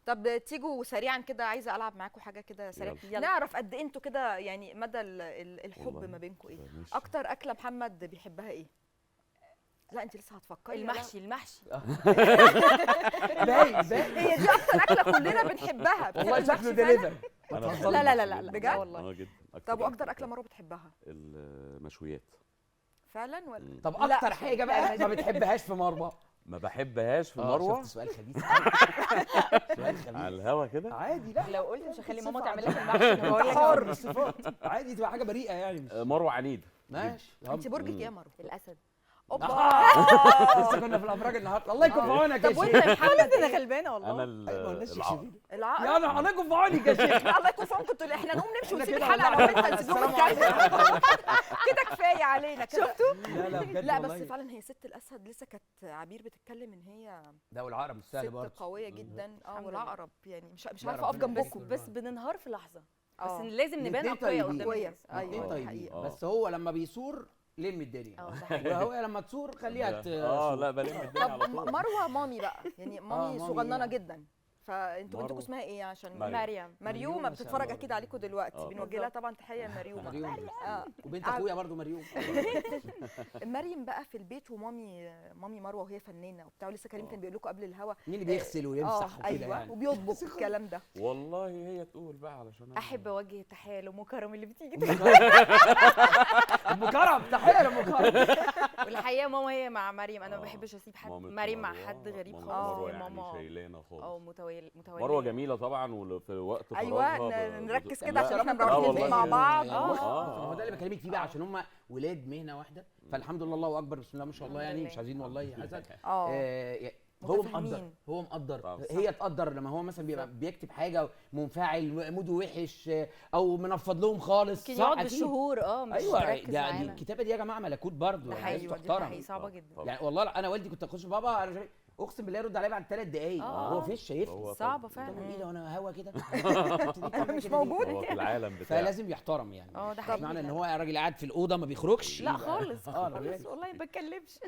طب تيجوا سريعا كده، عايزه العب معاكم حاجة كده سريعا. يلا. نعرف قد ايه انتوا كده يعني مدى الحب والله. ما بينكم ايه. ماشي. اكتر اكله محمد بيحبها ايه؟ لا انت لسه هتفكري. المحشي المحشي. باين باين. هي دي اكتر اكله كلنا بنحبها. والله بتحب شكله المحشي فعلاً؟ deliver. أنا بحب لا لا لا المحشي لا لا. جداً. بجد؟ والله. اه جدا. أكتر طب واكتر اكله بحبها. مروه بتحبها؟ المشويات. فعلا ولا؟ طب لا. اكتر حاجة بقى ما بتحبهاش في مروه؟ ما بحبهاش في مروه. شفت سؤال خبيث، سؤال خبيث على الهوا كده عادي. لا لو قلت مش هخلي ماما صفة. تعمل لك المحشي. أنا بقول لك حر الصفات عادي، تبقى حاجة بريئة يعني مش مروه عنيدة. ماشي. انت برجك ايه يا مروه؟ الاسد. اوبا. لسه كنا في الابراج النهارده، الله يكون في عونك يا طب وانت شيخ. يا محمد انا إيه؟ غلبانه والله. انا أيوة، ما قلناش العقرب. شيخ. العقرب. يا انا الله يكون في عونك يا شيخ. الله يكون في عونكم انتوا، احنا نقوم نمشي إحنا ونسيب كده الحلقة والله. لو انت نسيبهم السلام الكلب. كده كفاية علينا كده. شفتوا؟ لا لا بجد لا والله. بس فعلا هي ست الاسد، لسه كانت عبير بتتكلم ان هي ده والعقرب مش سهل ست برضه. قوية جدا. الحمد لله. والعقرب يعني مش لا، عارفه اقف ربنا جنبكم. يخليك. بس بننهار في لحظة، بس لازم نبان الاتنين اقوياء طيبين. قدام أقوياء. الناس. أيوة. الاثنين طيبين. حقيقة. بس هو لما بيثور لم الدنيا، اه ده حقيقي. وهو لما تصور خليها لا بلم الدنيا على طب طول. مروه مامي بقى، يعني مامي مامي صغننه يعني. جدا، فانتوا بنتكم مروة. اسمها ايه عشان مريم. مريم. مريومه مريومة بتتفرج شاء اكيد عليكم دلوقتي، بنوجه لها بالظبط. طبعا تحية مريومه. مريوم. وبنت آه. اخويا برضه مريوم. مريم بقى في البيت، ومامي مامي مروه وهي فنانة وبتاع، ولسه كريم كان بيقول لكم قبل الهوا مين اللي بيغسل ويمسح وكده ايوه يعني؟ وبيطبخ الكلام ده. والله هي تقول بقى علشان أنا- احب اوجه تحية لام كرم اللي بتيجي. ام كرم، تحية لام كرم. والحقيقة ماما هي مع مريم، انا ما بحبش اسيب حد مامة مريم مع مروة- حد غريب مامة خالص. مروة هي يعني ماما شايلانا خالص. متوليه. مروه جميلة طبعا، وفي وقت ايوه فراغها نركز لا، كده عشان احنا لا مروحين والله البيت مع بعض. ما هو ده اللي بكلمك فيه بقى، عشان هم ولاد مهنة واحدة، فالحمد لله الله اكبر بسم الله ما شاء الله، يعني مش عايزين والله حسد. هو مقدر، متفاهمين. هو مقدر، طبعاً. هي تقدر لما هو مثلا بيبقى بيكتب حاجة منفعل موده وحش او منفض لهم خالص. ممكن صح، يقعد أكيد. بالشهور مش ايوه مركز ده دي معانا. الكتابة دي يا جماعة ملكوت برضه، ده يعني حقيقي، لازم دي تحترم. حقيقي صعبة جدا. طبعاً. يعني والله انا والدي كنت اخش بابا انا مش عارف، اقسم بالله يرد عليا بعد 3 دقايق، هو فيش شايفني. هو صعبة طب فعلا. ايه ده انا هوا كده مش موجود. هو في العالم بتاعه. فلازم يحترم يعني. ده مش حقيقي. معنى ان هو راجل قاعد في الاوضة ما بيخرجش لا يبقى- خالص لا، خالص والله ما بتكلمش.